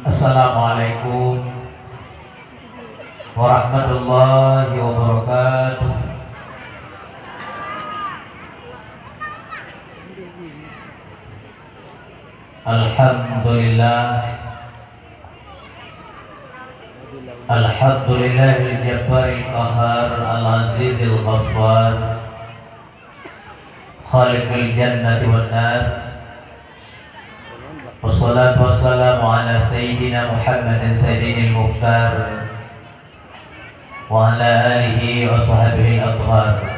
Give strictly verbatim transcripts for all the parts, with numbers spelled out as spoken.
Assalamualaikum warahmatullahi wabarakatuh. Alhamdulillah. Alhamdulillahil Jabbaril Qahhar, Al-Azizil Ghaffar, Khaliqil Jannati wan Nar. Wassalatu wassalamu ala Sayyidina Muhammadin Sayyidil Mukhtar, wa ala alihi wa sahbihi al-athhar.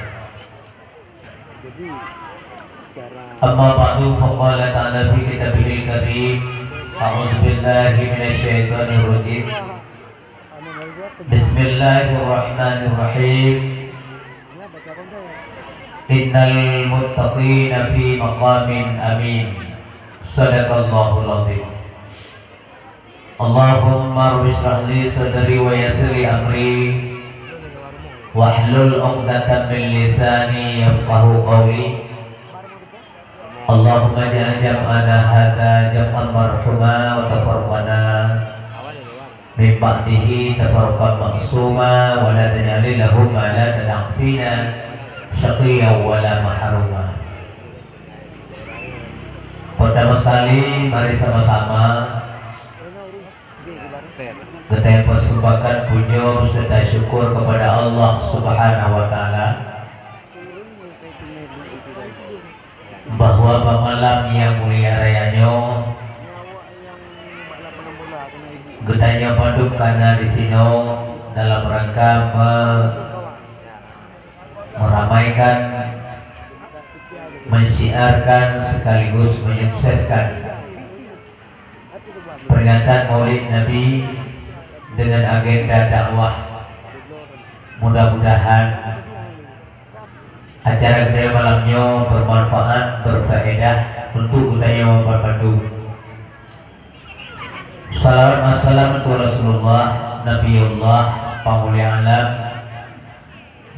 Amma ba'du, faqala ta'ala fi kitabihil karim, a'udzu billahi minasy syaithanir rajim. Bismillahirrahmanirrahim. Innal muttaqina fi maqamin amin. Sadaqallahul azim. Allahumma rabbi shrah li sadri wa yassir li amri, wahlul 'uqdatam min lisani yafqahu qawli. Allahumma ij'al jam'ana hadza jam'an marhuma wa tafarruqana min ba'dihi tafarruqan ma'suma wa la taj'al lahum ala tadafina syaqiyya wa la mahruma. Pertama sekali, mari sama-sama geutanyoe persembahkan puja beserta syukur kepada Allah Subhanahu wa Taala, bahwa bak malam nyang mulia raya nyoe, geutanyoe padub kana disinoe dalam rangka me-, meramaikan, mensyiarkan sekaligus menyukseskan peringatan Maulid Nabi dengan agenda dakwah. Mudah-mudahan acara geutanyoe malam nyoe bermanfaat, berfaedah untuk geutanyoe bandum. Salawat wassalam untuk Rasulullah, Nabiullah, Pangulée Alam,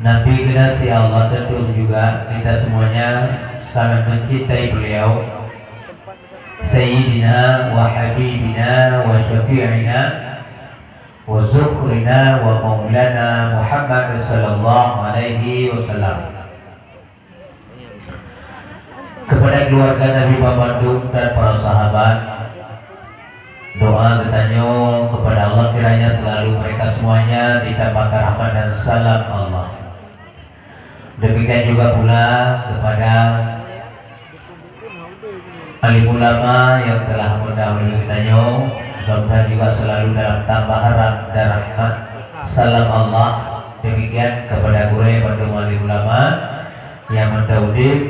Nabi keuhai Allah, tentu juga kita semuanya sangat mencintai beliau, Sayyidina wa Habibina wa Syafi'ina wa Zukhrina wa Maulana Muhammad sallallahu alaihi wasallam. Kepada keluarga Nabi Muhammad dan para sahabat, doa geutanyoe kepada Allah kiranya selalu mereka semuanya ditambahkan rahmat dan salam Allah. Demikian juga pula kepada alim ulama yang telah mendahului geutanyoe, mudah-mudahan juga selalu dalam tambah rahmat dan rahmat salam Allah. Demikian kepada gurée bandum alim ulama yang mantong udeb,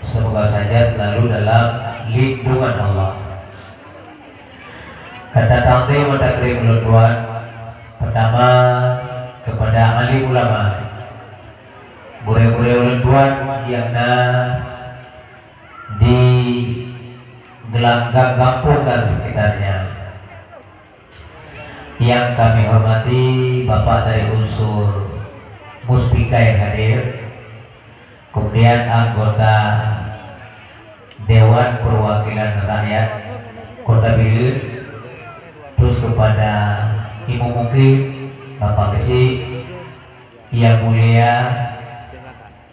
semoga saja selalu dalam lindungan Allah. Kata takdim meutakrim ulôn tuan, pertama kepada alim ulama, gurée-gurée ulôn tuan nyang na di Gelanggang Gampông dan sekitarnya. Yang kami hormati Bapak dari unsur Muspika yang hadir, kemudian anggota Dewan Perwakilan Rakyat Kota Bireuen, terus kepada Imum Mukim, Bapak Geuchik, Yang Mulia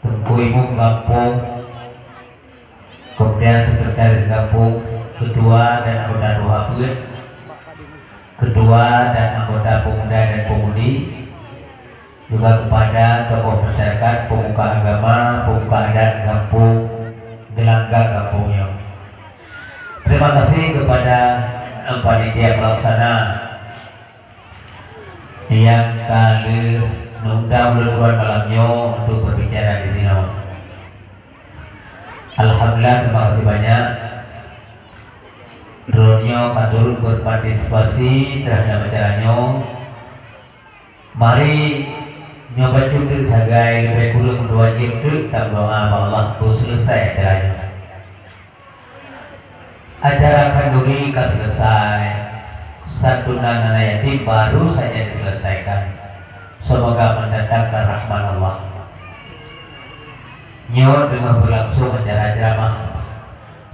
Teungku Imum Gampông, kemudian Sekretaris Gampông, Ketua dan anggota Duha Peuet, Ketua dan anggota Pemuda dan Pemudi, juga kepada tokoh masyarakat, pemuka agama, pemuka adat gampông Gelanggang gampông nyoe. Terima kasih kepada panitia pelaksana nyang ka lheueh neuundang ulôn tuan malam nyoe untuk berbicara di sinoe. Alhamdulillah, terima kasih banyak. Droeneuh ka turut berpartisipasi terhadap acara nyoe. Mari nyoe bacut teuk sagai, leubeh kureueng dua jeuem teuk tameudoa bak Allah, beuseuleusai acara nyoe. Acara khanduri ka selesai, santunan anak yatim baru saja diselesaikan. Semoga mendatangkan rahmat Allah. Nyoe teungoh berlangsung acara ceramah.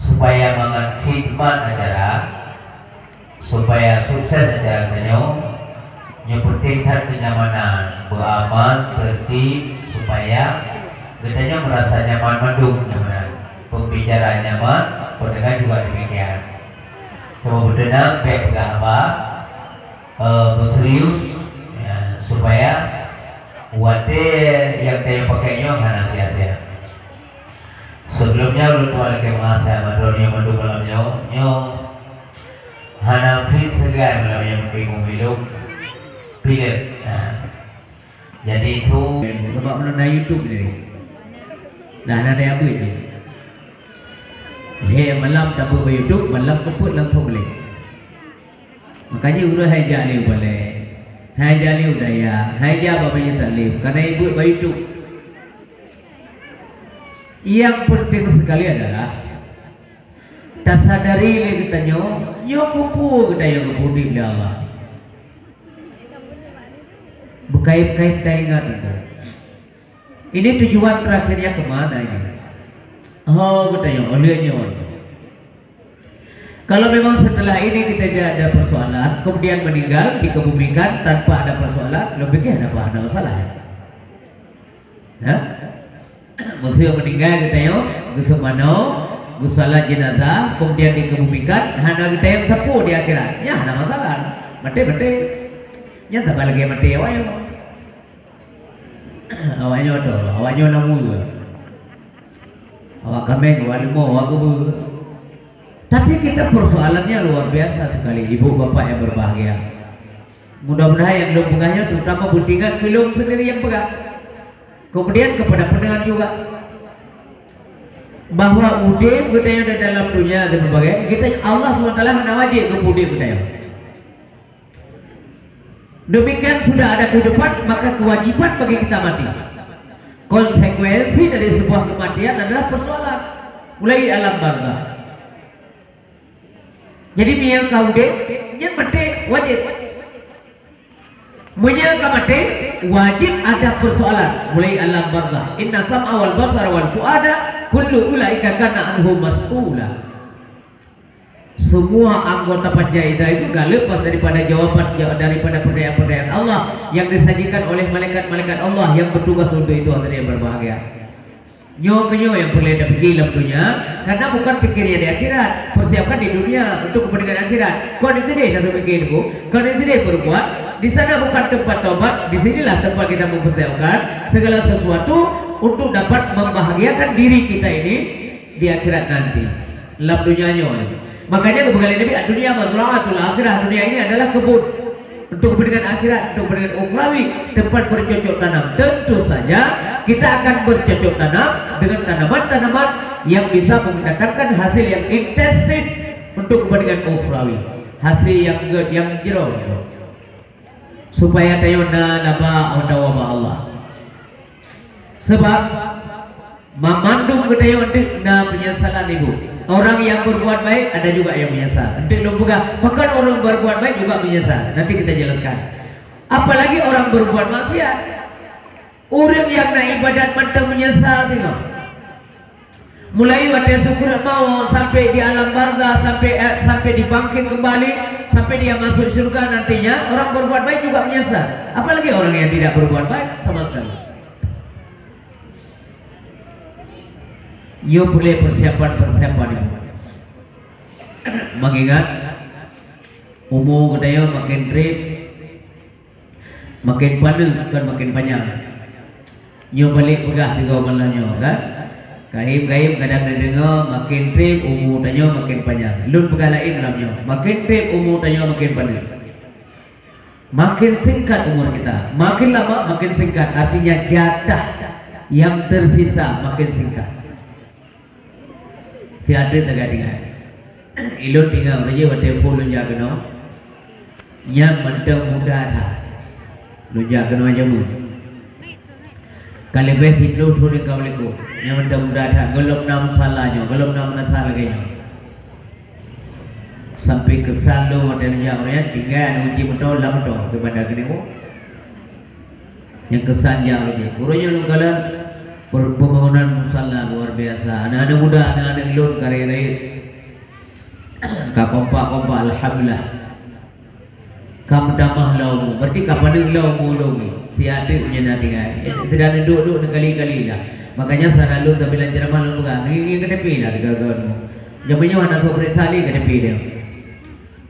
Supaya mangat khidmat acara, supaya sukses acara tanyoe, nyoe penting that kenyamanan, beuaman, tertib, supaya geutanyoe merasa nyaman mandum, nyaman. Pembicara nyaman, pendengar juga demikian. Cuba beuteunang, bèk peugah haba, eh, beuserius, ya, supaya watèe nyang tanyoe pakai nyoe hana sia-sia. Sebelumnya, ulôn tuan lakèe meu'ah, saya mandum nyoe mandum malam nyoe, nyoe hana fit segan malam nyoe, mungkin minum pilek. Nah, jadi su, sebab ulôn na YouTube ni. Nah, na ada abis ni. Lhèe malam tabeuet bak YouTube, malam keupeuet langsung lé. Makanya ureueng hai jak lé u balè, hai jak lé u dayah, hai jak bak majelis taklim, kana ibuet bak YouTube. Yang penting sekali adalah tasadari lé geutanyoe, nyoe peue geutanyoe geupeuudép lé Allah. Beukayém-kayém taingat itu. Ini tujuan terakhirnya ke mana ini? Oh, geutanyoe, oh, lheueh nyoe. Kalau memang setelah ini kita tidak ada persoalan, kemudian meninggal, dikebumikan tanpa ada persoalan, lôn pikir hana, hana masalah. Ya? Maksudnya meninggal geutanyoe, geuseumeunang, geusalat jenazah, kemudian dikebumikan, hana geutanyoe sapeue di akhirat. Ya, hana masalah. Maté, maté. Nyan saban lagèe maté awaknyoe. Awaknyoe tu, awaknyoe lamue. Awak kameng, awak leumo, awak keubeu. Tapi kita persoalannya luar biasa sekali, ibu bapak yang berbahagia. Mudah-mudahan yang lôn peugah nyoe terutama beutingat keu lôn sendiri yang peugah. Kemudian kepada pendengar juga. Bahwa udép geutanyoe di dalam dunia dan sebagainya, kita Allah subhanahu wa taala hana wajib geupeuudép geutanyoe. Demikian sudah ada kehidupan, maka kewajiban bagi kita mati. Konsekuensi dari sebuah kematian adalah persoalan. Mulai alam barzakh. Jadi, meunyoe ka udép, nyan maté wajib. Meunyoe ka maté, wajib ada persoalan. Mulai alam barzakh. Inna sam'a wal basara wal fuada kullu ulaika kana anhu mas'ula. Semua anggota panca indra itu gak lepas daripada jawaban, daripada pertanyaan-pertanyaan Allah yang disajikan oleh malaikat-malaikat Allah yang bertugas untuk itu, hadirin yang berbahagia. Nyoe keuh nyoe nyang peureulèe tapike lam donya, karena bukan pikirnya di akhirat. Persiapkan di dunia untuk kepentingan akhirat. Kon di sini satu pikir tu, kon di sini berbuat, di sana bukan tempat tobat, di sinilah tempat kita mempersiapkan segala sesuatu untuk dapat membahagiakan diri kita ini di akhirat nanti. Lam dunia nyoe. Makanya geupeugah lé Nabi, "Ad-dunya mazra'atul akhirah." Dunia ini adalah kebun untuk kepentingan akhirat, untuk kepentingan ukhrawi, tempat bercocok tanam. Tentu saja kita akan bercocok tanam dengan tanaman-tanaman yang bisa mendatangkan hasil yang intensif untuk kepentingan ukhrawi. Hasil yang gèt, yang jroh. Supaya tanyoe na laba atawa bak Allah. Sebab mamandum geutanyoe enteuk na penyesalan, Ibu. Orang yang berbuat baik ada juga yang menyesal. Enteuk lôn peugah, bahkan orang berbuat baik juga menyesal. Nanti kita jelaskan. Apalagi orang berbuat maksiat. Ureueng nyang na ibadat mantong menyesal singoh. Mulai watèe sukrat maut sampai di alam barzakh, sampai, eh, sampai dibangkit kembali, sampai dia masuk syurga nantinya, orang berbuat baik juga menyesal. Apalagi orang yang tidak berbuat baik sama sekali. Nyoe peureulèe persiapan-persiapan nyoe. Mengingat umu geutanyoe makin trép, makin paneuk, bukan makin panyang. Nyoe balek peugah sigoe malam nyoe, kan? Kayém-kayém kadang neudeungoe, makin trép umu tanyoe makin panyang. Lôn peugah laén malam nyoe, makin trép umu tanyoe makin paneuk. Makin singkat umur kita, makin lama makin singkat, artinya jatah yang tersisa makin singkat. Siat that taga tinggai. Ilôn tinggai, meunyoe watèe phôn lôn jak keunoe, nyan mantong muda that. Lôn jak keunoe jameun. Ka leubeh siplôh thôn ka u likôt, nyan mantong muda that. Gohlom na masalah nyoe, gohlom na masalah lagèe nyoe. Sampai keusan lôn watèe neujak ureueng nyan, tinggai aneuk uji meuto lam meuto keu bandar keuneuk. Nyang keusan jak ureueng nyan. Uroe nyoe lôn kalon per-, pembangunan musala luar biasa. Aneuk-aneuk muda, aneuk-aneuk lôn ka rayeuk-rayeuk. Ka kompak-kompak, alhamdulillah. Ka meutamah lam umu, berarti ka paneuk lam umu lôn nyoe. Siat teuk nyan na tinggai. Seudah neuduek-duek neukali-kali dah. Makanya sara lôn sambilan ceuramah lôn peugah, ngieng-ngieng K T P dah sigoe-goe nyoe. Jameun nyoe hana soe peuriksa lé K T P dia.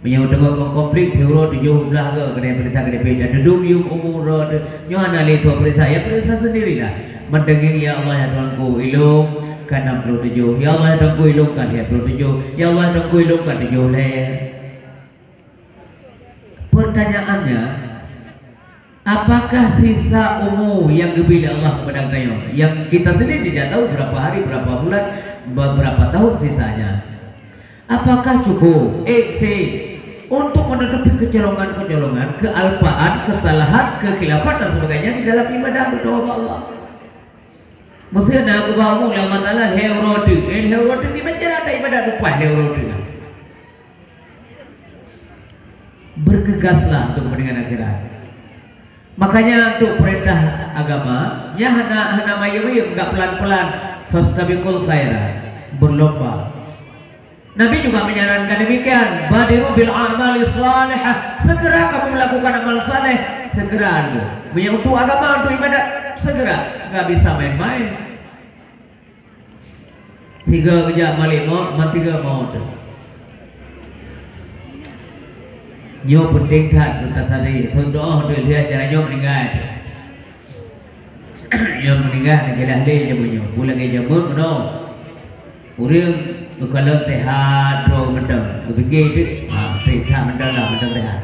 Meunyoe teungoh ngon konflik, siuroe tujoh blaih goe keuneuk peuriksa K T P. Dan dudoe yuem umu droe teuh, nyoe hana lé soe peuriksa, ya peuriksa sendiri dah. Mantong ngieng, "Ya Allah, ya Tuhanku, ilôn ka enam puluh tujoh. Ya Allah, ya Tuhanku, ilôn ka lhèe puluh tujoh. Ya Allah, ya Tuhanku, ilôn ka tujoh lhèe." Pertanyaannya, apakah sisa umu nyang geubri lé Allah keupada geutanyoe, yang kita sendiri tidak tahu berapa hari, berapa bulan, beberapa tahun sisanya? Apakah cukup, eh, seh, untuk menutupi kecolongan-kecolongan, kealpaan, kesalahan, kekhilafan dan sebagainya di dalam ibadah berdoa kepada Allah? Meuseuti na geuba umu lé Allah Taala lhèe uroe teuk, eh, lhèe uroe teuk, kiban cara ta ibadat leupah lhèe uroe teuk. Bergegaslah untuk kepentingan akhirat. Makanya untuk perintah agama, nyan hana, hana mayeuem-mayeuem, enggak pelan-pelan, fastabiqul khairat, berlomba. Nabi juga menyarankan demikian, "Badiru bil a'mali shalihah." Segera kamu melakukan amal saleh, segera dulu. Meunyoe untuk agama, untuk ibadat, segera. Enggak bisa main-main. Sigoe geujak malék mot, mantong sigoe mot. Nyoe peunteng that, teuh tasadari. Contoh, teuh lihat jalan nyoe meuninggai. Nyoe meuninggai, hana jeulaih lé jameun nyoe. Peue lagèe jameun meunoe. Ureueng geukalon seuhat droe mantong. Geupike teuk, ha, seuhat mantong lah, mantong seuhat.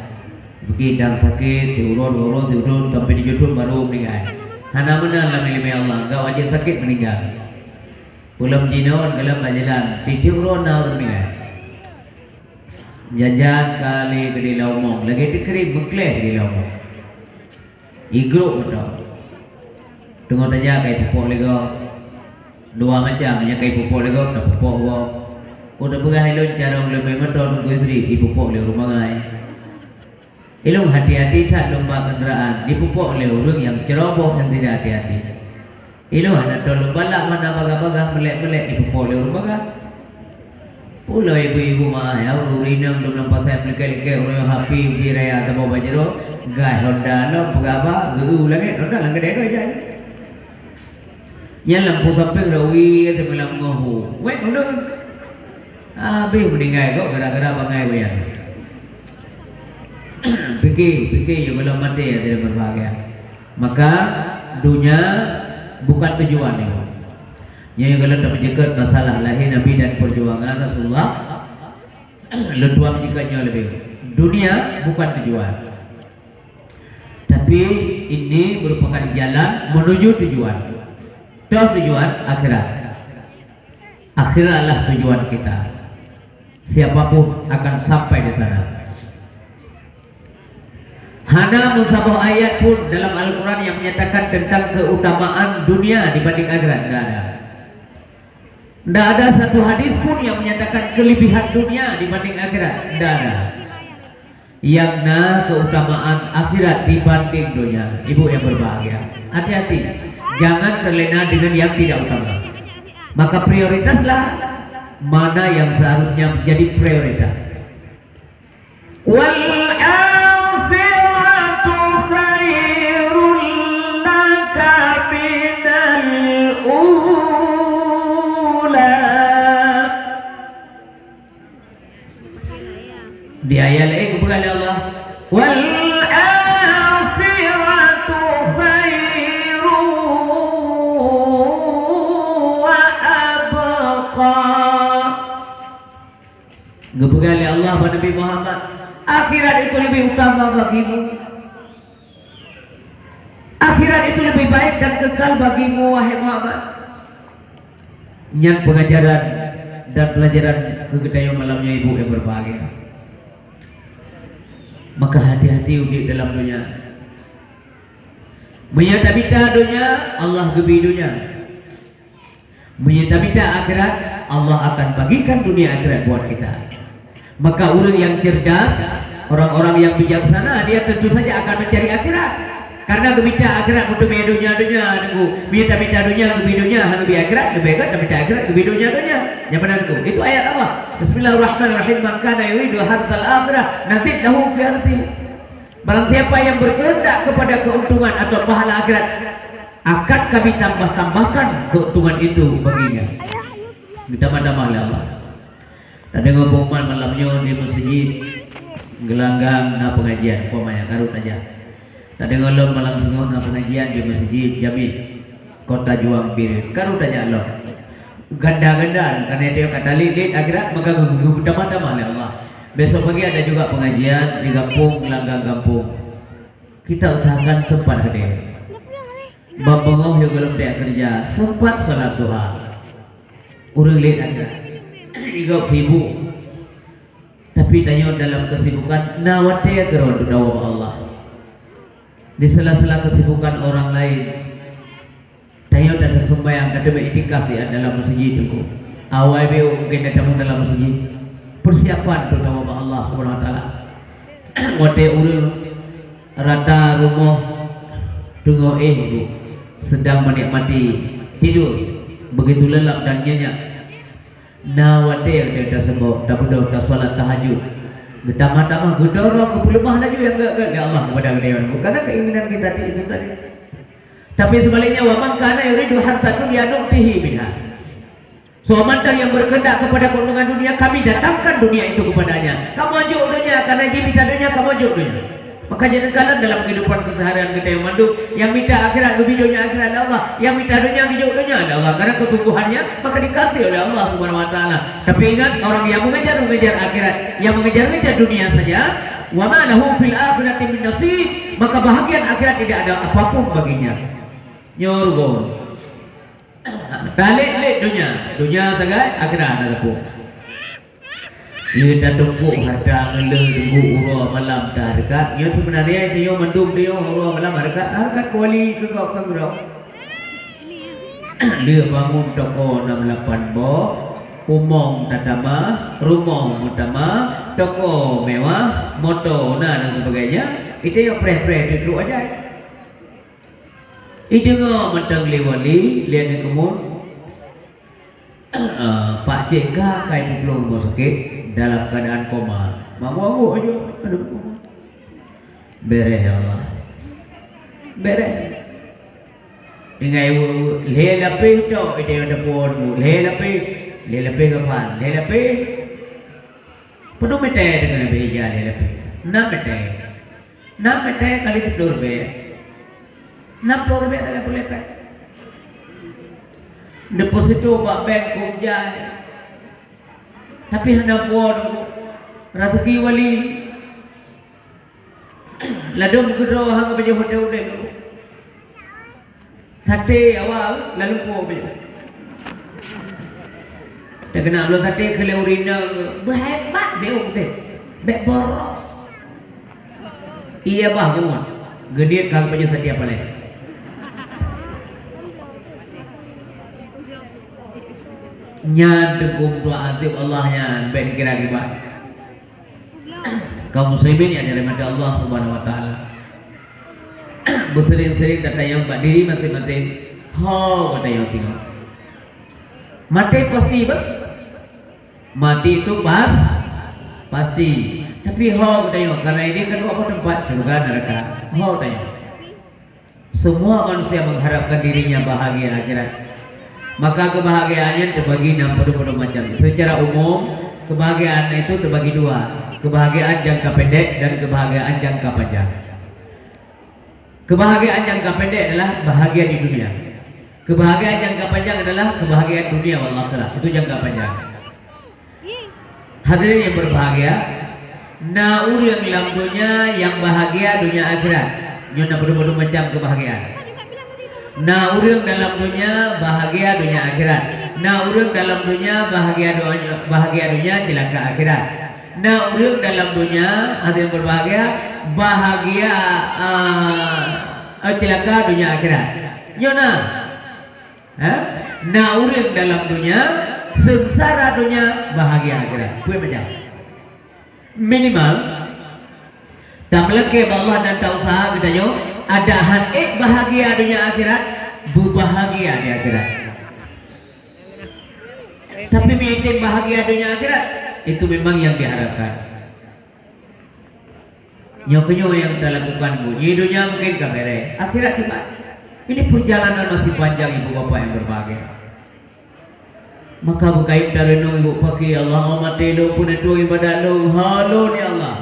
Geupike dang sakét, siuroe, dua uroe, siuroe, sampoe tujoh thôn baru meuninggai. Hana meunan lam ileumèe Allah, enggak wajéb sakét meuninggai. Ulôn jinoe, gohlom bak jalan, tiep-tiep uroe na ureueng meuninggai. Jajan ka lé keudéh lam umong, lagèe teukrib meukleh keudéh lam umong. Igrôk mantong. Teungoh tajak ka ipupok lé gob. Dua macam, nyang ka ipupok lé gob, tapupok gob. Oh, tapeugah ilôn carông leumèe mantong Teungku Yusri, ipupok lé ureueng bangai. Ilôn hati-hati that lôn bak keundaraan, dipupok lé ureueng nyang ceurobong nyang tidak hati-hati. Ilôn hana toe lôn balak, mana bagah-bagah, meulek-meulek, dipupok lé ureueng bagah. Ulôn ibu-ibu meu'ah, ya, ureueng inong dum lam pasai meulekèt-lekèt, ureueng hapi, ubi raya, saboh bak jaroe, gas Honda lom, peugah ba, geu-eu langèt, Honda lam keudè goe jai. Nyan lampu sampéng rawi, teuma lam ngoh hu. Wèt ulôn. Habéh meuninggai gob gara-gara bangai buyan. Pike, pike, yôh gohlom maté, hadirin berbahagia. Maka, dunia bukan tujuan, ya. Nyoe gohlom tapeujeuet masalah lahé Nabi dan perjuangan Rasulullah. Lôn tuan jika nyoe leubeh. Dunia bukan tujuan. Tapi ini merupakan jalan menuju tujuan. Toh tujuan akhirat. Akhiratlah tujuan kita. Siapapun akan sampai di sana. Hana meusaboh ayat pun dalam Al-Quran yang menyatakan tentang keutamaan dunia dibanding akhirat. Tidak ada. Tidak ada satu hadis pun yang menyatakan kelebihan dunia dibanding akhirat. Tidak ada. Nyang na keutamaan akhirat dibanding dunia. Ibu yang berbahagia, hati-hati. Jangan terlena dengan yang tidak utama. Maka prioritaslah mana yang seharusnya menjadi prioritas. Wal akhiratu khairul laka minal ula. Di ayat laén geupeugah lé Allah, "Wal akhiratu khairu wa abqa." Geupeugah lé Allah bak Nabi Muhammad, "Akhirat itu lebih utama bagimu." Akhirat itu lebih baik dan kekal bagimu, wahai Muhammad. Nyan pengajaran dan pelajaran keu geutanyoe malam nyoe, ibu yang berbahagia. Maka hati-hati udép dalam dunia. Meunyoe tamita dunia, Allah geubri dunia. Meunyoe tamita akhirat, Allah akan bagikan dunia akhirat buat kita. Maka ureuëng nyang cerdas, orang-orang yang bijaksana, dia tentu saja akan mencari akhirat. Karena geumita akhirat, meuteumé donya-donya, Teungku. Mita-mita donya, geubri donya, hana geubri akhirat, leubeh gét mita akhirat, geubri donya-donya. Nyang meunan, Teungku. Itu ayat Allah. Bismillahirrahmanirrahim. "Man kana yuridu hartsal akhirah nazid lahu fi hartsih." Barang siapa yang berkehendak kepada keuntungan atau pahala akhirat, akan Kami tambah-tambahkan keuntungan itu baginya. Ditambah-tambah oleh Allah. Tadeungoe pengumuman malam nyoe di Meuseujid Gelanggang na pengajian, umpamanya, karu tajak. Tadeungoe lom malam singoh na pengajian di Meuseujid Jami, Kota Juang Bireuen, karu tajak lom. Ganda-ganda, karena dia kata lilit akhirat, maka geutamah-tamah oleh Allah. Besok pagi ada juga pengajian di gampông, Gelanggang gampông. Kita usahakan sempat hadir. Bak beungoh yôh gohlom tajak keureuja, sempat salat duha. Ureuëng lé ada. Igop sibuk. Tapi tanyoe dalam kesibukan, na watée keudroe teudawa bak Allah. Di sela-sela kesibukan orang lain, tanyoe tateusumbayang, tateumé iktikaf siat dalam meuseujid, Teungku. Awai beu mungken tatamong dalam meuseujid. Persiapan teudawa bak Allah Subhanahu Wa Taala. Watée ureuëng rata rumoh teungoh éh, Bu, sedang menikmati tidur, begitu lelap dan nyenyak. Na watée geutanyoe taseumbok, tabeudôh, tasalat tahajud. Geutamah-tamah, geudorong, geupeuleumah laju nyang gét-gét lé Allah kepada geutanyoe. Bukan keinginan kita itu tadi. Tapi sebaliknya, "Wa man kana yuridu hartsad dunya nu'tihi minha." Soe mantong yang berkehendak kepada keuntungan dunia, Kami datangkan dunia itu kepadanya. Kamoe jok donya, karena jimita donya, kamoe jok donya. Maka jangan kalian dalam kehidupan keseharian kita yang mandum, yang minta akhirat, lebih donya akhirat ada Allah, yang minta dunia, dijok donya ada Allah. Karena kesungguhannya, maka dikasih oleh Allah Subhanahu Wa Taala. Tapi ingat, orang yang mengejar-mengejar akhirat, yang mengejar-ngejar dunia saja, "Wa ma lahu fil akhirati min nasib," maka bahagian akhirat tidak ada apapun baginya. Nyoe rugoe. Talét-lét donya, donya sagai, akhirat hana sapeue. Nyoe tatumpôk hareuta ngon le teungku uroe malam tahareukat. Nyoe seubeunarnya tanyoe mandum tanyoe uroe malam hareukat, hareukat kuali keu gob keu droe. Le bangun toko nam lapan boh, umong tatamah, rumoh meutamah, toko mewah, moto na dan sebagainya. Itu nyang preh-preh duek-duek ajai. Ideungoe mantong lé wali, lé aneuk keumuen, eh, Pak Cik Ka ka ipeuplong rumoh sakét dalam keuadaan koma. Mangok-angok aja, aduh, koma. Beureh, ya Allah. Beureh. Tinggai lé lapéh tok, ita nyang teupeue, lé lapéh, lé lapéh kafan, lé lapéh. Padum mètè deungon Nabi Ija lé lapéh? Nam mètè. Nam mètè kali siplôh ribèe. Nam plôh ribèe sagai peureulèe pèng. Deposito bak bank kôb jai. Tapi hana puwoe raseuki wali. Ladôm keudroe hana pajoh watèe udép. Saté awai lalu po bèk. Teukeuna bloe saté keu lé ureueng inong, beuhebat bèk udép. Bèk boros. Iya bah geumat. Geuniet ka geupajoh saté apalé. Nyan teungku meutuah azeueb Allah nyan bèk dikira kiban. Kaum muslimin yang dirahmati Allah Subhanahu wa Taala. Beusering-sering tatanyong bak diri masing-masing, ho geutanyoe singoh. Maté pasti, bah? Mati itu pas, pasti. Tapi ho geutanyoe, karena ini kan dua tempat, syurga, neraka. Ho geutanyoe. Semua manusia mengharapkan dirinya bahagia akhirat. Maka kebahagiaannya terbagi enam puluh macam. Secara umum, kebahagiaan itu terbagi dua. Kebahagiaan jangka pendek dan kebahagiaan jangka panjang. Kebahagiaan jangka pendek adalah bahagia di dunia. Kebahagiaan jangka panjang adalah kebahagiaan dunia wal akhirah. Itu jangka panjang. Hadirin yang berbahagia, na ureueng lam donya nyang bahagia donya akhirat. Nyoe na padum-padum macam kebahagiaan. Na ureueng dalam donya bahagia donya akhirat. Na ureueng dalam donya bahagia donya, bahagia donya cilaka akhirat. Na ureueng dalam donya, hadirin berbahagia, bahagia, ah, eh, cilaka donya akhirat. Nyoe na. Ha? Na ureueng dalam donya, seungsara donya, bahagia akhirat. Peue macam? Minimal tameulakée bak Allah dan tausaha geutanyoe, adak han ék bahagia donya akhirat, beubahagia di akhirat. Tapi meuitem bahagia donya akhirat, itu memang yang diharapkan. Nyoe keuh nyoe nyang talakukan buet. Nyoe donya mungkin ka béré, akhirat kiban. Ini perjalanan masih panjang, ibu bapak yang berbahagia. Maka beukayém tareunong ibu paké, Allah, oh maté lôn peuneutôh ibadat lôn, ha lôn ya Allah.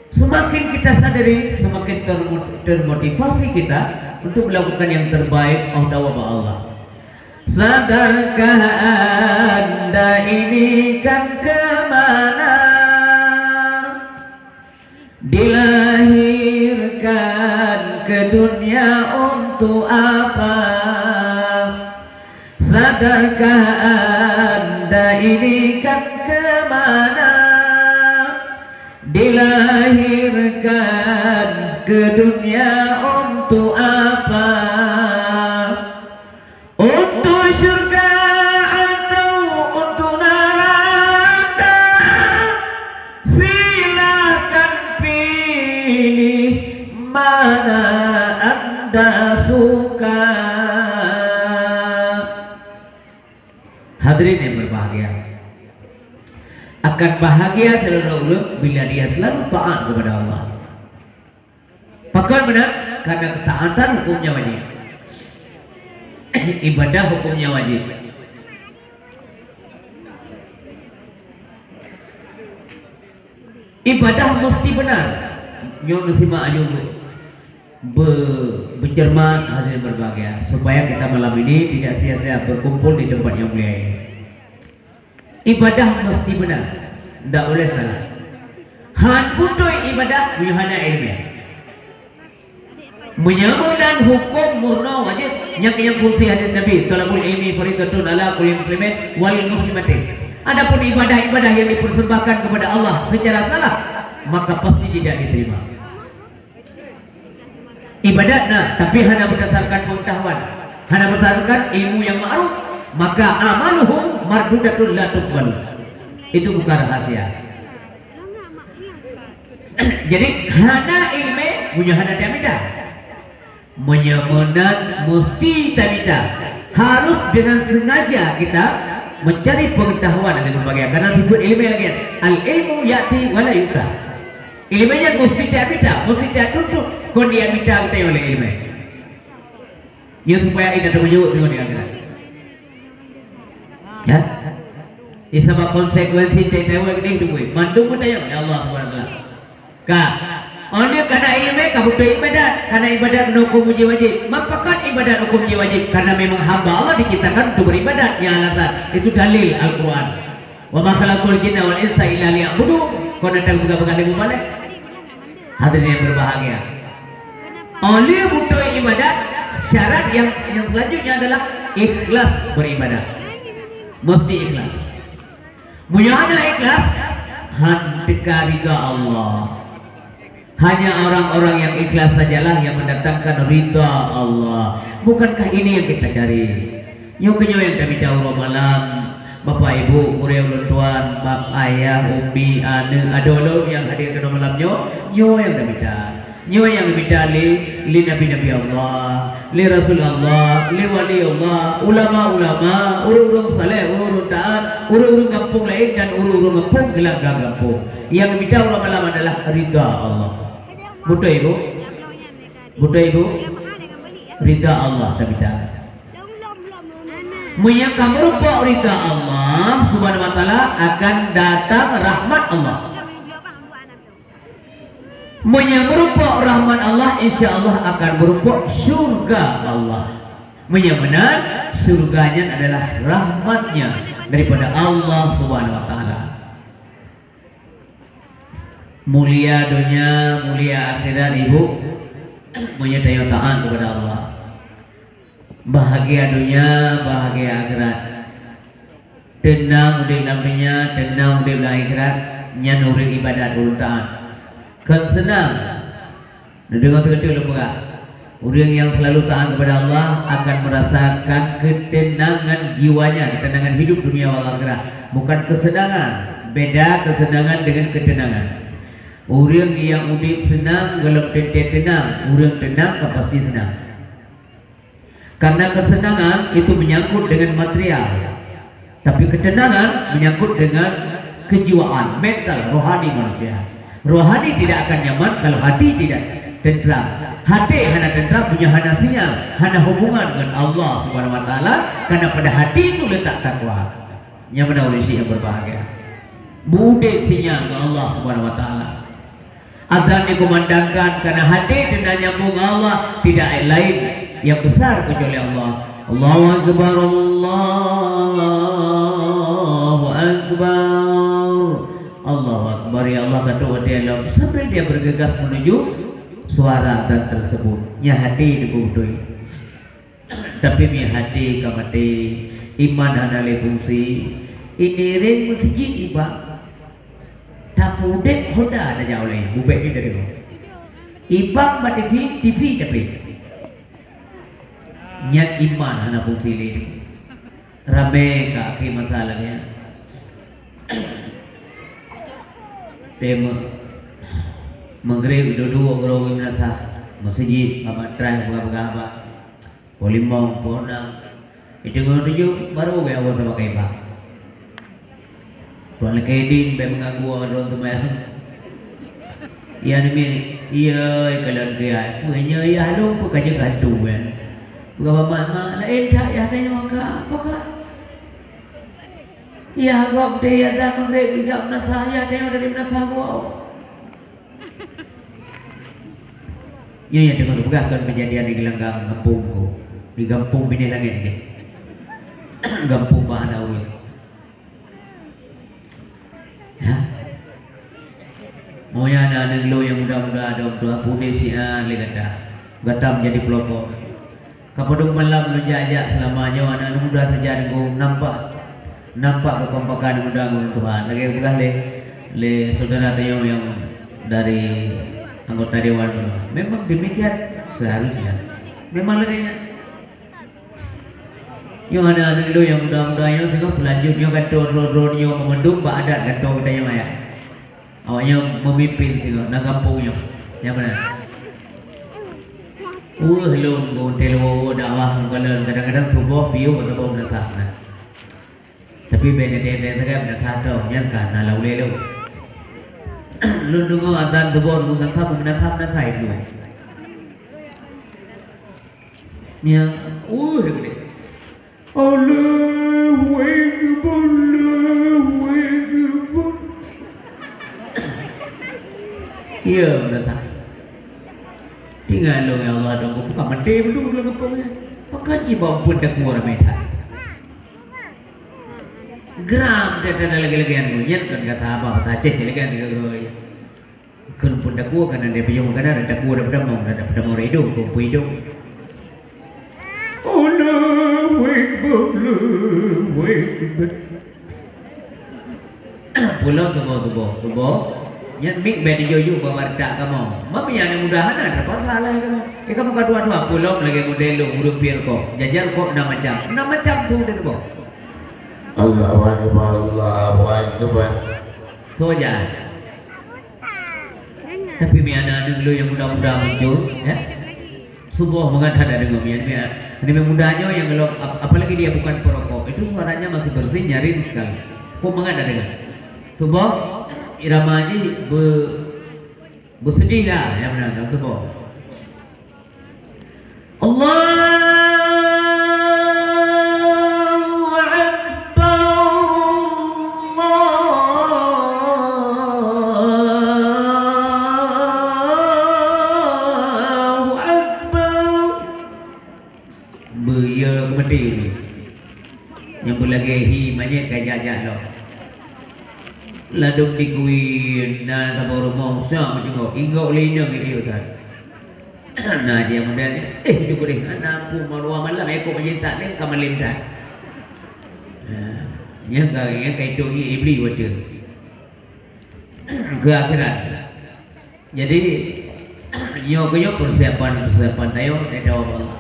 Semakin kita sadari, semakin termo-, termotivasi kita untuk melakukan yang terbaik, oh dawa bak Allah. Sadarkah anda ini kan kemana? Dilahirkan ke dunia untuk apa? Sadarkah anda ini kan kemana? Dilahirkan ke dunia untuk apa? Untuk syurga atau untuk neraka? Silahkan pilih mana anda suka. Hadirin yang berbahagia, akan bahagia sidroe ureuëng bila dia selalu taat kepada Allah. Pakon meunan? Karena ketaatan hukumnya wajib. Ibadah hukumnya wajib. Ibadah mesti benar. Nyoe meusimak aju be-, bercermat, hadirin berbahagia, supaya kita malam ini tidak sia-sia berkumpul di tempat yang mulia ini. Ibadah mesti benar, ndak boleh salah. Han beutôi ibadah meunyoe hana ileumé. Meunyoe meunan huköm murnoe wajéb, nyan nyang fungsi hadis Nabi, "Thalabul ilmi faridatun ala kulli muslimin wal muslimatin." Adapun ibadah-ibadah yang dipersembahkan kepada Allah secara salah, maka pasti tidak diterima. Ibadat na, tapi hana berdasarkan pengetahuan, hana berdasarkan ilmu yang ma'ruf, maka amaluhu mardudatun la tuqbalu. Itu bukan rahasia. Jadi, hana ilmu, meunyoe hana tamita. Meunyoe meunan, mesti tamita. Harus dengan sengaja kita mencari pengetahuan dari berbagai. Karena sifat ilmu lagi, al-ilmu ya'ti wa la yu'ta. Ileumé nyan meusti tamita, meusti tatuntut, kon jimita geutanyoe lé ileumé. Nyoe supaya ida teumeunyuet nyoe di akhirat. Ya? Di sabab konsekuensi teuntèe wék deh teuwék. Mandum geutanyoe, ya Allah Subhanahu wa Taala. Ka. Oleh karena ileumé ka beutôi ibadat, karena ibadat huköm jih wajéb. Maka pakon ibadat huköm jih wajéb? Karena memang hamba Allah diciptakan untuk beribadat. Nyan alasan. Itu dalil Al-Quran. "Wa ma khalaqtul jinna wal insa illa liya'budun." Kon datang peugah-peugah lé mubalek. Hadirin yang berbahagia. Oleh beutôi ibadat, syarat yang, yang selanjutnya adalah ikhlas beribadat. Mesti ikhlas. Meunyoe hana ikhlas, han teuka ridha Allah. Hanya orang-orang yang ikhlas sajalah yang mendatangkan ridha Allah. Bukankah ini yang kita cari? Nyoe keuh nyoe nyang tamita uroe malam, Bapak Ibu, gurée ulôn tuan, mak ayah, umi, aneuk, adoe lôn nyang hadir keunoe malam nyoe, nyoe nyang tamita. Nyoe nyang mita lé, lé nabi-nabi Allah, lé rasul Allah, lé wali Allah, ulama-ulama, ureuëng-ureuëng saleh, ureuëng-ureuëng taat, ureuëng-ureuëng gampông laén dan ureuëng-ureuëng gampông, keuluwarga gampông. Nyang mita uroe malam adalah ridha Allah. Beutôi, Bu? Beutôi, Bu? Ridha Allah tamita. Meunyoe ka meurumpok ridha Allah Subhanahu wa Taala, akan datang rahmat Allah. Meunyoe meurumpok rahmat Allah, insya Allah akan meurumpok syurga Allah. Meunyoe meunan, syurga nyan adalah rahmat-Nya daripada Allah Subhanahu wa Taala. Mulia donya, mulia akhirat, Ibu, meunyoe tanyoe taat kepada Allah. Bahagia donya, bahagia akhirat. Teunang udeb lam donya, teunang udeb lam akhirat, nyan ureuëng ibadat, ureuëng taat. Kon seunang. Neudeungoe teukeuteu lôn peugah. Ureuëng nyang selalu taat kepada Allah akan merasakan ketenangan jiwanya, ketenangan hidup dunia wal akhirat. Bukan kesenangan. Beda keuseunangan deungon keuteunangan. Ureuëng nyang udeb seunang gohlom teuntée teunang, ureuëng teunang ka pasti seunang. Karena kesenangan itu menyangkut dengan material, tapi ketenangan menyangkut dengan kejiwaan, mental, rohani manusia. Rohani tidak akan nyaman kalau hati tidak tentram. Hati hana tentram, punya hana sinyal, hana hubungan dengan Allah Subhanahu Wa Taala, karena pada hati itu letak takwa. Nyang meunan ureuëng syiek nyang berbahagia. Beudeb sinyal ngon Allah Subhanahu Wa Taala. Azan dikumandangkan karena hati teunang nyambung ngon Allah, tidak lain yang besar kecuali Allah. Allahu Akbar, Allahu Akbar. Allahu Akbar, ya Allah, kata watée lom sambil dia bergegas menuju suara azan tersebut. Nya hati dibeutôi. Tapi mi hati ka maté, iman hana lé fungsi. Ini ring meuseujid ibang. Tapudek Honda tajak ulée, bubek ni dari rumah. Ibang ba T V, T V tapi. Nyang iman hana fungsi lé. Ramé ka akhé masa lagée nyan. Teuma. Maghrib dudu uroe meunasah. Meuseujid, bak matras, peugah-peugah haba. Pukul limong, pukul enam. Itu ngon tujuh, baru gaya awal sama kaibah. Tuan Lekaidin bèk meungaku droe teuma. Iya nemi, iya kalon dia. Punya iya halong pun kaje gantu kan. Bukan mak mak lain tak ya tanya maka apa kah? Iya gok dia ya dah mengrek bijak menasah ya tanya dari menasah gua. Nyoe nyang teungoh geupeugah kon keujadian di Gelanggang gampông ko, di gampông Binéh Langét nyan. Gampông Bahana Uwit. Ya. Moya na aneuk lôn nyang muda-muda dong tuha pudeh siat lé gata. Gata menjadi pelopor. Kapadum malam lôn jak-jak seulama nyoe aneuk muda sajan gong nampak, nampak keukompakan muda ngon Tuhan. Lagèe geupeugah lé, lé syedara tanyoe nyang dari anggota dewan, memang demikian seharusnya. Memang lagèe nyan. Nyoe aneuk-aneuk lôn nyang muda-muda nyoe singoh peulanjut nyoe gantoe droe-droe nyoe meumandum bak adat gantoe geutanyoe ayah. Awaknyan meumimpin singoh, na gampông nyoe. Nyang meunan. Weueh lôn geuntée lôn woe dakwah meukalon, kadang-kadang suboh piôh atawa meunasah na. Tapi bèk neudeungoe sagai meunasah toh, nyan ka na lam ulèe lôn. Lôn deungoe azan suboh meunasah, meunasah, meunasah itu. Nyang, uh, dia gede. Allahu Akbar, Allahu Akbar. Ya, dah sah. Tinggai lôn, ya Allah, dong, bukan mati betul dalam kampung ni. Pakai jiba pun tak keluar, meh. Geram, dia kena lagi-lagi anu, nyet kan kata abah, pasal cek lagi anu, ya. Kheun pun takue, kan ada piyôh makanan, ada takue, ada peudamong, ada peudamong ridong, kumpui idong. Allahu Akbar, Allahu Akbar. Pulang suboh-suboh, suboh. Nyan mik bèk dijok-jok bak warteg kamoe. Mami aneuk muda hana, terpaksa lah kamoe. Eh, kamoe ka dua-dua, pulang lagèe model lôn, ureueng piep rukok. Jajan rukok enam macam. Enam macam su dia suboh. Allahu Akbar, Allahu Akbar. Soe jan. Tapi mi aneuk-aneuk lôn nyang muda-muda muncul, ya. Suboh mangat hana deungoe mi aneuk, mi aneuk muda nyoe nyang lom, ap-, apalagi dia bukan perokok, itu suaranya masih bersih, nyaring sekali. Kok mangat hana deungoe. Suboh irama jih be-, beuseudeh lah, nyang meunan, suboh. Allahu Akbar, Allahu Akbar. Beuye meuti. Nyang beulagèe hi manyét ka jak-jak lom. Ladôm dikui na saboh rumoh usah meucungok, inggok lé inong geuh Ustaz. Na jih model nyan, eh, jukuri, na pu maruah malam, eh, kok meujintak ni ka malem dah. Ha, nyang ka, nyang ka itu ni iblis watèe. Keu akhirat. Jadi, nyoe keuh nyoe persiapan-persiapan tayo, tayo Allah.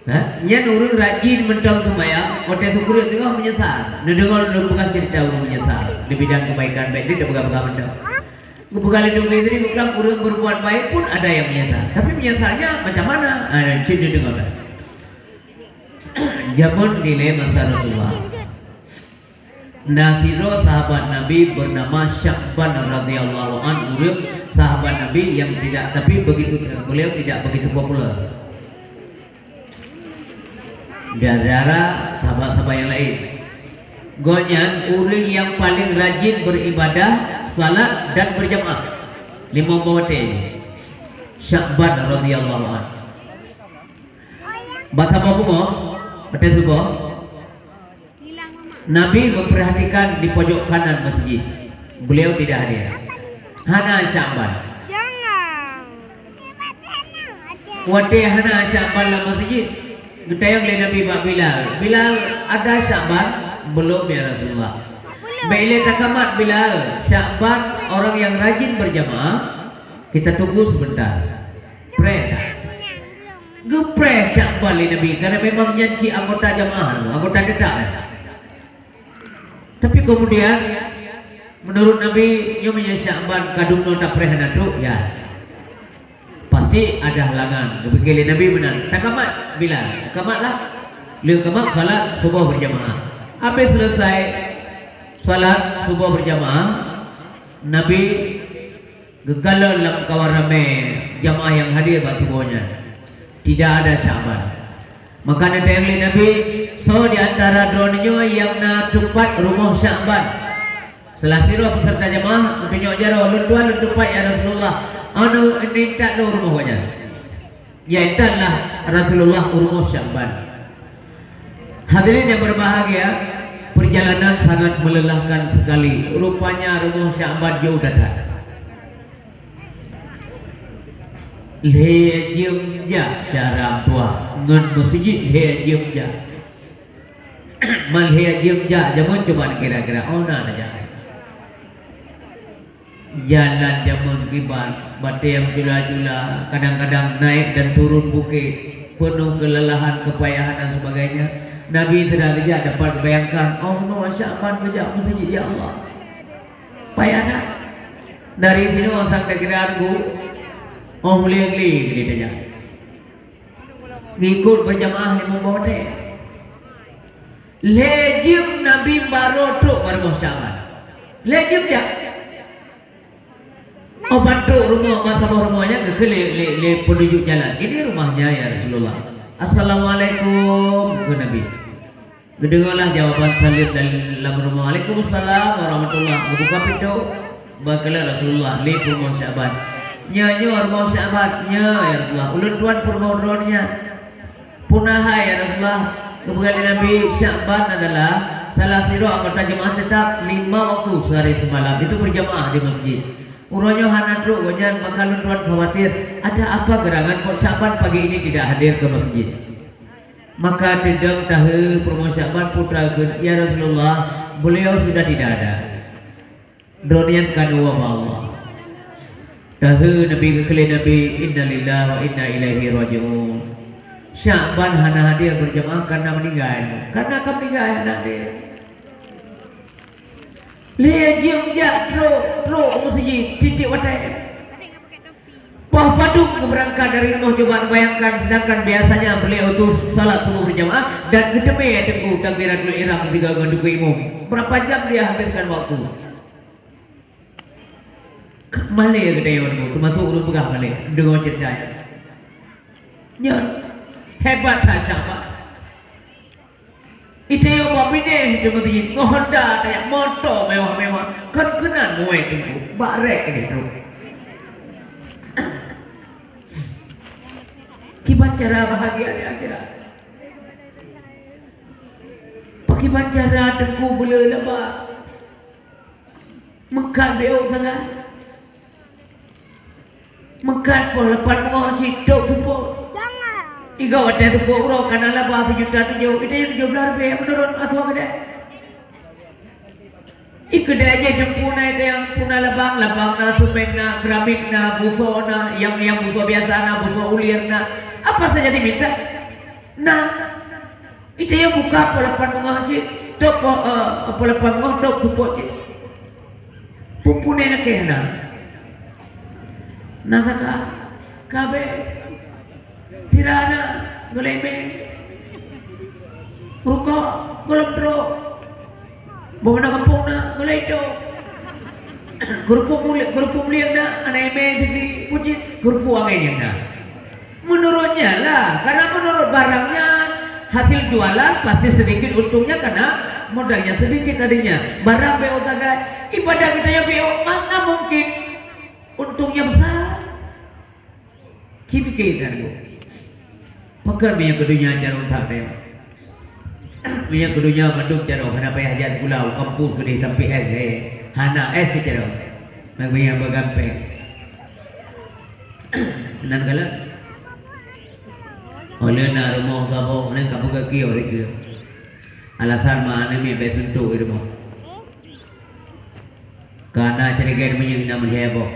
Ha? Nyan ureuëng rajin mantong seumayang, watée sukriet teungoh meunyeusal. Neudeungoe lôn peugah ceurita ureuëng meunyeusal di bidang keubaikan, bék jeuet tapeugah-peugah mantong. Geupeugah lé Teungku Idris, ureuëng berbuat baik pun ada yang menyesal. Tapi menyesalnya macam mana? Ah, cit neudeungoe. Jameun dilée masa Rasulullah, na sidroe sahabat Nabi bernama Sya'ban radhiyallahu anhu, ureuëng sahabat Nabi yang tidak, tapi begitu, beliau tidak begitu populer di antara sahabat-sahabat yang lain. Gobnyan ureuëng yang paling rajin beribadah, salat dan berjamaah. Lima boh watée. Sya'ban radhiyallahu anhu. Bak saboh bumoe, watée suboh, Nabi memperhatikan di pojok kanan masjid. Beliau tidak hadir. Hana Sya'ban. Jangan. Watée hana Sya'ban lam masjid, geutanyong lé Nabi bak Bilal, "Bilal, ada Sya'ban?" "Belum, ya Rasulullah." "Bék ilée takamat, Bilal. Sya'ban orang yang rajin berjamaah, kita tunggu sebentar." Preh that. Geupreh Sya'ban lé Nabi, karena memang nyan cit anggota jamaah, anggota tetap. Tapi kemudian, menurut Nabi, nyoe meunyoe Sya'ban ka dumnoe tapreh hana trok, ya, pasti ada halangan. Geupike lé Nabi meunan, "Takamat, Bilal, takamatlah." Lheueh kamat salat suboh berjamaah. Habis selesai salat suboh berjamaah, Nabi geukalon lam kawan ramé jamaah nyang hadir bak suboh nyan. Tidak ada Sya'ban. Maka neutanyong lé Nabi, "Soe di antara droeneuh nyoe nyang na teumpat rumoh Sya'ban?" Salah sidroe peuseureuta jamaah meutunyok jaroe, "Lôn tuan, lôn teumpat, ya Rasulullah." "Anu, intat lôn rumoh gobnyan." Iaitanlah Rasulullah u rumoh Sya'ban. Hadirin yang berbahagia, perjalanan sangat melelahkan sekali. Rupanya rumoh Sya'ban jauh that-that. Lhée jeuem jak syara meutuah ngon meuseujid, lhée jeuem jak. Man lhée jeuem jak, jameun cuba kira-kira, oh na tajak. Jalan jameun kiban, batée meujula-jula, kadang-kadang naik dan turun bukit, penuh kelelahan, kepayahan dan sebagainya. Nabi sedang geujak dapat bayangkan, "Oh, Sya'ban geujak meuseujid, ya Allah." Payah that. Dari sinoe sampai Keudaan, Bu, oh, hule-hule geujak. Ngikut berjamaah limong boh watée. Lhée jeuem Nabi baroe trok bak rumoh Sya'ban. Lhée jeuem jak. Oh, ban trok rumoh, ban saboh rumoh nyan geukheun lé, lé, lé peununjuk jalan. "Ini rumahnya, ya Rasulullah." "Assalamualaikum," kheun Nabi. Geudeungoe lah jawaban saleuem dalam rumoh, "Waalaikumsalam warahmatullah." Geubuka pintoe, bak keuleue Rasulullah lé peurumoh Sya'ban. "Nyoe, nyoe rumoh Sya'ban?" "Nyoe, ya Rasulullah." "Ulôn tuan peurumoh droeneuh nyan." "Peue na hai, ya Rasulullah?" Geupeugah lé Nabi, "Sya'ban adalah salah sidroe anggota jeumaáh teutap lima waktu seuhari seumalam, itu berjamaah di masjid. Uroe nyoe hana trok gobnyan, maka lôn tuan khawatir ada apa gerangan kok Sya'ban pagi ini tidak hadir ke masjid." Maka teudong tahe peurumoh Sya'ban peue takheun, "Ya Rasulullah, beliau sudah tidak ada. Droeneuh nyan ka neuwoe bak Allah." Tahe Nabi geukheun lé Nabi, "Innalillahi wa inna ilaihi raji'un." Sya'ban hana hadir berjamaah karena meninggai. Karena ka meninggai hana hadir. Lhée jeuem jak trok, trok meuseujid tieb-tieb watée. Poh padum geubeurangkat dari rumoh, coba bayangkan, sedangkan biasanya beliau itu salat subuh berjamaah dan geuteumé teungku takbiratul ihram sigoe ngon teungku imum. Berapa jam dia habiskan waktu? Malée geutanyoe nyoe, teumasok ureuëng peugah malée, deungoe ceurita nyan. Nyan, hebat that Sya'ban. Itanyoe bak binéh di meuseujid, ngon honda tajak, moto mewah-mewah, kon keunan muwée teungku, bak rék keuneuk trok. Kiban cara bahagia di akhirat. Pakiban cara teungku beuleu laba. Meukat beuôk sagai. Meukat poh lapan moh cit tôk seupôt. Igoe watée seupôt uroe ka na laba sijuta tujoh, itanyoe tujoh blaih ribée meunurot asuwa keudeh. Ih, keudeh jih teungku na itanyoe, peue na labang, labang na, seumén na, keramik na, busoe na, nyang, nyang busoe biasa na, busoe ulieng na. Apa saja dimita. Nah, ita yue buka pukul lapan beungoh cit, top, eh, pukul lapan beungoh top support cit. Peupunéh nakeh na. Na saka, kabeh. Sira na, geulémé. Rukok, gohlom trok. Boh na gampông na, geuléto. Keurupuk mulie-, keurupuk mulie na, aneuk imé sigi, pucit, keurupuk angén nyang na. Menurutnya lah, karena menurut barangnya, hasil jualan pasti sedikit untungnya karena modalnya sedikit tadinya. Barang B O sagai, ibadah kita yang B O, mana mungkin untungnya besar? Ci pike kan, Bu. Pakon meunyoe keu donya carông that, ya. Meunyoe keu donya mandum carông, hana payah jak sikula, u kampus keudeh sampoe S, eh. Hana S keu carông. Meunyoe beugampéng. Nan galak. Oleh na rumoh saboh, nang ka peugah kios ikeu. Alasan ma aneuk miet bèk suntok di rumoh. Ka na ceurigai meunyeuk na meuhé boh.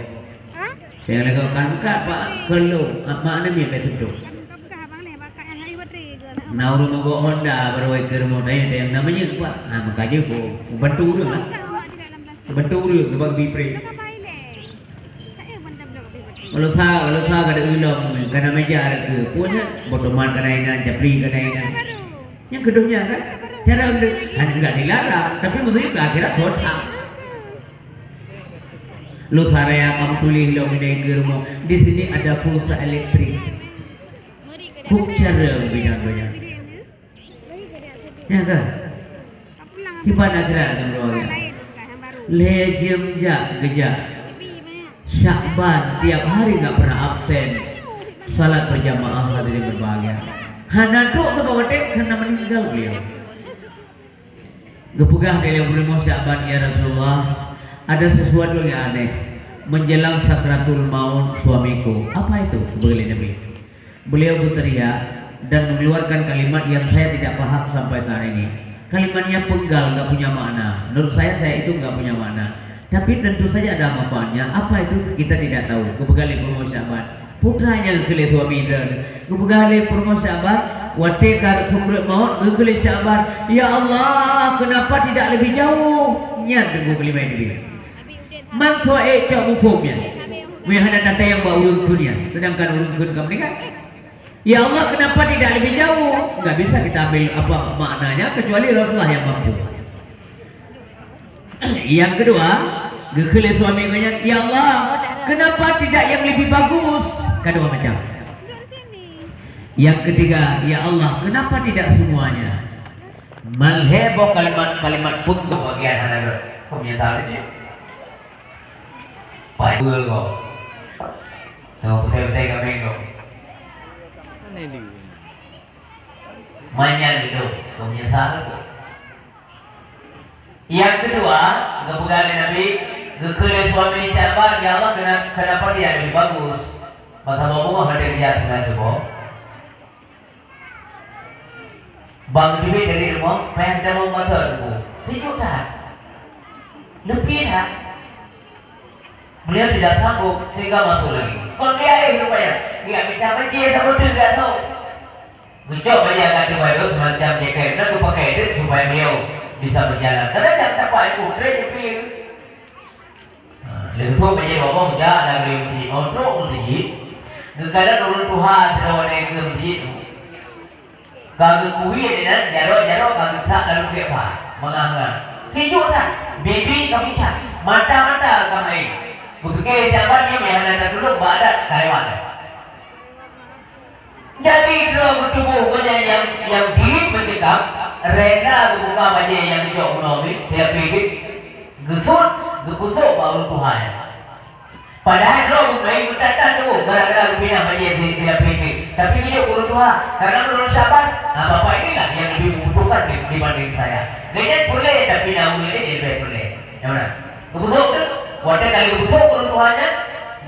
Hah? Saya lagak kan kat pak kelu, mak aneuk miet bèk suntok. Na ureueng mogok Honda baru ikeu rumoh tayang-tayang na meunyeuk pak. Ha, maka jeuet boh. Bantu ureueng lah. Bantu ureueng sebab bi pre. Kalau sa, kalau sa kada ulông, kana meja ada ke. Punya, botoman kana inan, japri kana inan. Nyang keu donya kan? Cara udah, kan enggak dilarang, tapi maksudnya ke akhirat dosa. Lu saraya kamu tulis lo ini ke rumah. Di sini ada pulsa elektrik. Kok cara bidang banyak. Ya kan? Kiban akhirat dan keluarga. Lé jeuem jak geujak. Syakban tiap hari enggak pernah absen. Salat berjamaah hadirin berbahagia. Hana trok teuma watèe karena meninggal beliau. Geupeugah lé Abu Rimah Syakban, "Ya Rasulullah, ada sesuatu yang aneh. Menjelang sakratul maut suamiku." "Apa itu?" Geupeugah lé Nabi. Beliau berteriak dan mengeluarkan kalimat yang saya tidak paham sampai saat ini. Kalimatnya penggal, enggak punya makna. Menurut saya, saya itu enggak punya makna. Tapi tentu saja ada manfaatnya. Apa itu, kita tidak tahu. Geupeugah lé Peurumoh Syakban. Putra nyang keu lé suami droe. Geupeugah lé Peurumoh Syakban, watèe ka sukrat maut, geupeugah lé Syakban, "Ya Allah, kenapa tidak lebih jauh?" Nyan teungku keulimah Nabi. Man soe cok muphom nyan. Meuhana tata nyang bak ureueng kheun nyan, sedangkan ureueng kheun ka meuninggai. Ya Allah, kenapa tidak lebih jauh? Enggak bisa kita ambil apa maknanya kecuali Rasulullah yang mampu. Yang kedua, geukheun lé suami geuh nyan, "Ya Allah, kenapa tidak yang lebih bagus?" Kan dua macam. Yang ketiga, "Ya Allah, kenapa tidak semuanya?" Man lhèe boh kalimat-kalimat peungeuh bagian hana rhot. Kok meunyeusal lé jih? Pai beul kok. Kau beutôi-beutôi ka meng kok. Manyan itu, kok meunyeusal kok. Yang kedua, geupeugah lé Nabi, geukheun lé suami Syakban, "Ya Allah, kena-, kenapa tidak lebih bagus?" Masa boh bunga hana dijak seungai suboh. Bang Bibi dari rumah, payah dalam mata tu. Sejuk tak? Lepi tak? Beliau tidak sanggup sehingga masuk lagi. Kon dia air rupanya. Dia minta bajèe sama tu dia tahu. Geucok bajèe agak tu baru semacam jaket. Nak pakai itu supaya beliau bisa berjalan. Kadang-kadang dapat ibu, dia lepi. Ha, leusoe bajèe boboh jak lam meuseujid. Trok meuseujid, geukalon ureueng tuha sidroe nyan keu meuseujid. Ka geukueh inan, jaroe-jaroe ka geusak lam lukèe pha, meungah-meungah. Sejuk that, bibi ka pucat, mata-mata ka meu'èn. Geupike Syakban nyan hana tatulông bak adat ka lewat. Jadi, droe geutuboh gobnyan nyang, nyang diet meucekam, rela geubuka bajèe nyang geucok bunoe nyoe, silapèe jeuet, geusut, geupeusok bak ureueng tuha nyan. Padahai droe geumain meutatah tuboh gara-gara geupinah bajèe si-, silapèe jeuet. Tapi geujok keu ureueng tuha, karena meunurot Syakban, "Ah, bapak inilah yang lebih membutuhkan di-, dibanding saya." Gobnyan peureulèe, tapi na ureueng laén nyang leubèh peureulèe. Nyang mana? Geupeusok tu, watèe ka geupeusok ureueng tuha nyan,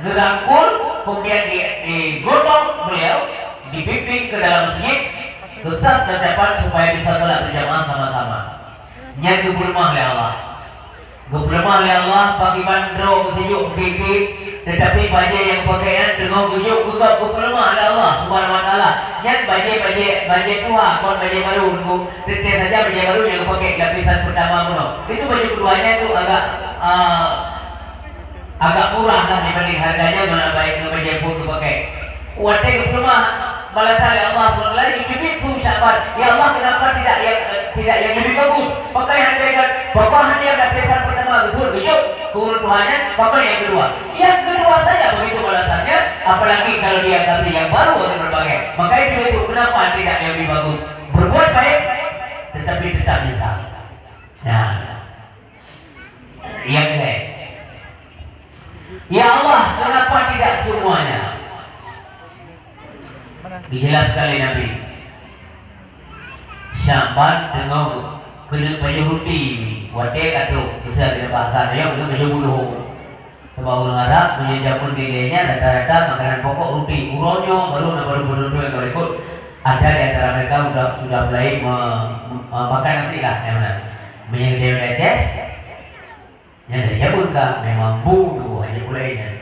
geurangkul, kemudian di, digotong beliau, dibimbing ke dalam masjid, geusab dan dapat supaya bisa salat berjamaah sama-sama. Nyan geupeuleumah lé Allah. Geupeuleumah lé Allah, pakriban droe geuseujok geuti-geuti, Teutapi bajée nyang geupakék nyan teungoh geujok keu gob geupeuleumah lé Allah Subhanahu wa Taala. Nyan bajée-bajée, bajée tuha, kon bajée barô, Teungku. Teuntée saja bajée barô nyang geupakék lapisan peurtama bunoe. Itu bajée keudua nyan tu agak, ah, agak murah lah dibanding harganya, mana baik ngon bajée phon geupakék. Watée geupeuleumah balasan lé Allah subhanahu wa taala, jiteubiet su Sya'ban, "Ya Allah, kenapa tidak yang, eh, tidak yang lebih bagus?" Pakon hana, pakon hana lapisan peurtama geuseuôt geujok keu ureuëng tuha nyan, pakon nyang keudua? Yang kedua saja begitu balasannya, apalagi kalau dia kasih yang baru atau berbagai. Makanya dia itu, kenapa tidak yang lebih bagus? Berbuat baik, tetapi tetap nyesal. Nah, yang kedua, ya Allah, kenapa tidak semuanya? Dijelaskan oleh Nabi. Sya'ban teungoh keuneuk pajoh ruti, watée ka trok, misal keuneuk bahasa nyoe, keuneuk pajoh buluh. Sabab ureuëng Arab, meunyoe jameun dilée nyan, rata-rata makanan pokok ruti. Uroe nyoe baru na baru beutôi-beutôi ka ikot. Ada di antara mereka sudah, sudah mulai me-, me-, makan nasi lah, nyang meunan. Meunyoe di Aceh, nyan dari jameun ka, memang bu tu, hanya pulai nyan.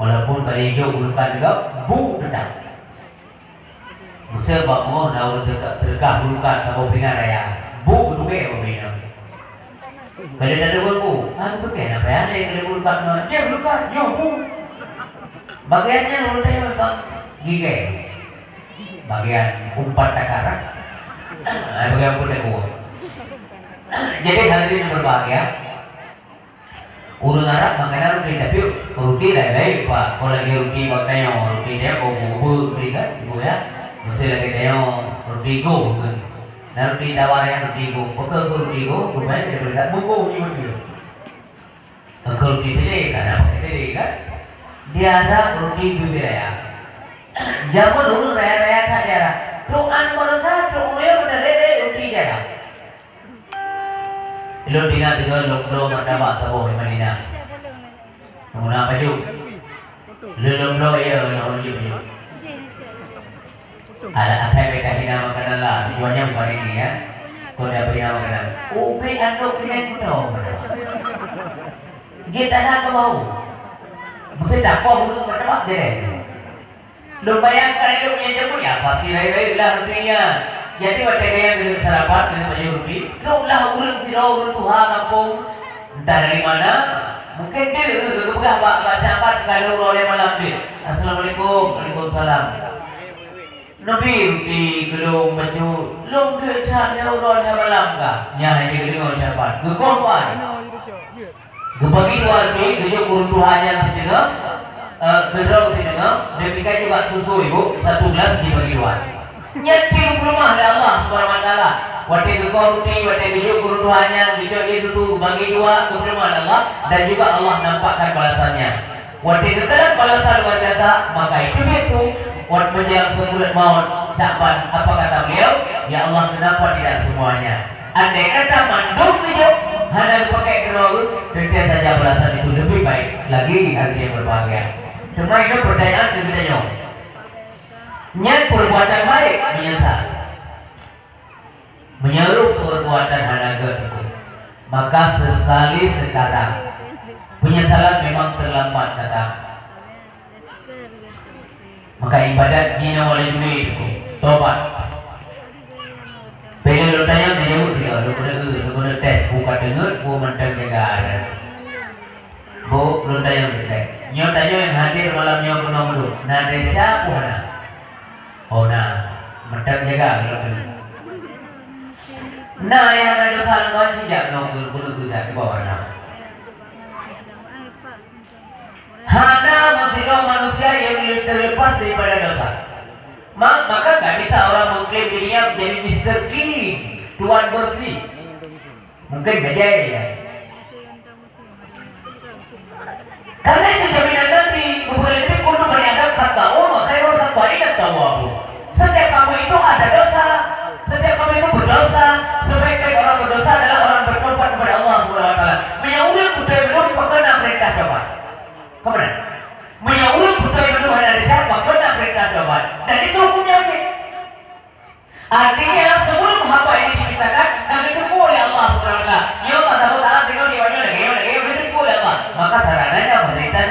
Walaupun ka dijok bulukan juga, bu tetap. Meuseu bak moh na ureuëng teuka-, teuka bulukan saboh pingan raya. Bu beutugée bak inong. Ka lheueh tadeungoe bu, "Ah, beutugée na payah lé ka lheueh bulukan nyoe." "Jeuet bulukan, nyoe bu." Bagian nyan ureuëng teuka bak gigée. Bagian umpat takar. Ah, bagian umpat takar. Jadi hadirin yang berbahagia, ureuëng Arab makanan ruti, tapi ruti laén-laén, Pak. Kalau lagi ruti bak tanyoe, ruti dia bubur, ruti kan, ibu ya. Mesti lagi tanyoe ruti go kan. Dan ruti tawar yang ruti go. Bukan ruti go, bukan dia beri kat bubur ni mesti. Engkau ruti sini, karena pakai sini kan. Di Arab ruti bubur ya. Zaman dulu raya-raya tak di Arab. Tuan bangsa, tuan udah lele ruti di Arab. Lôn tinggai sigoe lôn bloe martabak saboh di Madinah. Meunan pajoh. Lôn, lôn bloe, ya, lôn pajoh, ya. Alah, asai beda hina makanan lah. Tujuannya bukan ini, ya. Kau dah beri nama makanan. Ubé aneuk pinang kutong. Dia tak nak kau bau. Mesti tak apa, ureuëng martabak dia deh. Lôn bayangkan ilôn nyang jameun, ya, pasti rayeuk-rayeuk lah ruti nyan. Jadi, watée gaya keuneuk sarapan, keuneuk pajoh ruti, troklah ureuëng sidroe ureuëng tuha gampông, entah dari mana, mungkin dia geupeugah bak, bak sahabat ka lheueh uroe lhée malam dia, "Assalamualaikum." "Waalaikumsalam." "Neubi ruti keu lôn bacut, lôn deuek that lheueh uroe lhée malam kah?" Nyan hana geudeungoe sahabat. Geukoh tuan. Geubagi dua ruti, geujok ureuëng tuha nyan sideungoe, eh, keudroe sideungoe, demikian juga susu ibu, satu gelas dibagi dua. Nyan pih geupeuleumah lé Allah Subhanahu wa Taala. Watée geukoh ruti, watée geujok ureuëng tuha nyan, geujok ie susu, geubagi dua, geupeuleumah lé Allah, dan juga Allah nampakkan balasannya. Watée geukalon balasan luar biasa, maka itu biasa, wat menjelang seubuleuen maut, Sya'ban, apa kata beliau? "Ya Allah, kenapa tidak semuanya?" Andai kata mandum geujok hana geupakék keudroe, teuntée saja balasan itu lebih baik lagi, hadirin yang berbahagia. Cuma itu pertanyaan keu geutanyoe. Nyan perbuatan baik, meunyeusal. Meunyoe perbuatan hana gét, maka sesali sekarang. Penyesalan memang terlambat datang. Maka ibadat jinoe lé jih, tobat. Bila lôn tanyong, dijaweueb dia, lôn keuneuk, lôn keuneuk tes, bu ka teungeut, bu mantong jaga. Bu, lôn tanyong teuh. Nyoe tanyoe nyang hadir malam nyoe keunoe, na desya peue hana? Oh, na. Mantong jaga lôn keuneuk. Na nyang na desya ngon sijak nyoe keu, keu, keu, keu, keu, keu, keu, Hana meusidroe manusia nyang terlepas daripada dosa. Ma-, maka nggak bisa orang mengklaim dirinya menjadi Mister Clean, tuan bersih. Mungkin bejai ya. Karena itu jaminan Nabi, bukan lebih kudu bani Adam khata'un wa khairul khata'in at-tawwabun. Setiap kamu itu ada dosa. Setiap kamu itu berdosa. Sebaik-baik orang berdosa adalah orang bertobat kepada Allah Subhanahu wa Taala. Meunyoe ureueng beutôi meunurot, pakon na peurintah tobat? Ka meunan? Meunyoe ureueng beutôi meunurot hana desya, pakon na peurintah tobat? Dan itu hukumnya wajib. Artinya, sebelum hamba ini diciptakan, ka geuteupeue lé Allah Subhanahu wa Taala. Nyoe ka saboh saat deungon nyoe, nyoe lagèe, nyoe lagèe, nyoe geuteupeue lé Allah. Maka sarananya, peurintah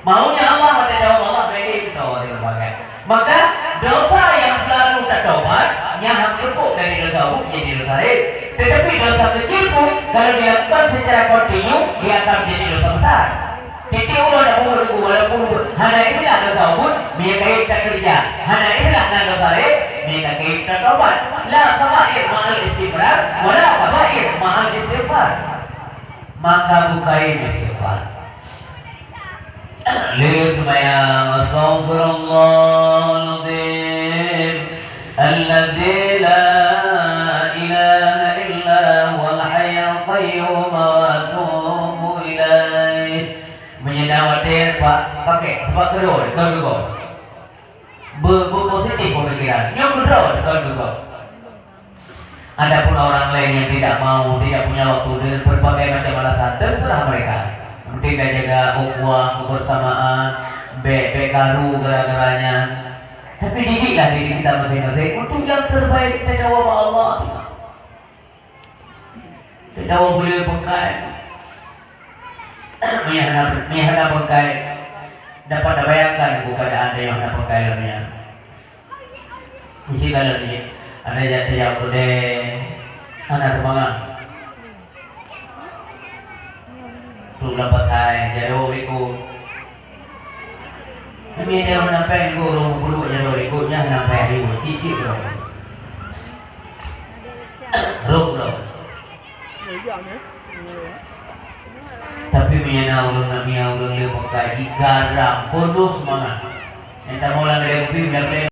Maunya Allah, maka jawab Allah, baik, kita orang yang berbagai. Maka, dosa yang selalu tatobat, nyan han teupok dari dosa ubit jadi dosa lain. Tetapi dosa kecil pun, kalau dilakukan secara kontinu, dia akan menjadi dosa besar. Titik uroe na buet, walaupun hana istilah dosa ubit, meunyo ka ék takeureuja. Hana istilah na dosa lain, meunyo ka ék tatobat. La saghair ma'al istimrar, wala kabair ma'al istighfar. Maka bukai istighfar. Lheuh seumayang, astaghfirullahaladzim, alladzi la ilaha illa huwal hayyul qayyum, wa atubu ilaih. Meunyoe na watèe, Pak, pakai, Pak, keudroe, keudroe. Be-, be-, positif pemikiran. Nyoe keudroe, keudroe. Adapun orang lain yang tidak mau, tidak punya waktu dengan berbagai macam alasan, terserah mereka. Yang penting dah jaga ukhuwah, kebersamaan, bèk, bèk karu gara-garanya. Tapi didiklah diri kita masing-masing untuk yang terbaik, kita jawab Allah. Kita jawab boleh bukan. Meuhana, meuhana beukai. Dapat tabayangkan keadaan tanyoe hana beukai lom nyan. Isi dalam ni, ada jati yang gede, hana seumangat. Tu dapat hai, jauh ikut. Kami dia hana pai guru, guru jauh ikutnya hana pai hari, cicik tu. Roh tu. Tapi meunyo na ureueng, na meunyo ureueng le beukai jigarang, peunôh seumangat. Nyang tamong lam ladang kupi, lam ladang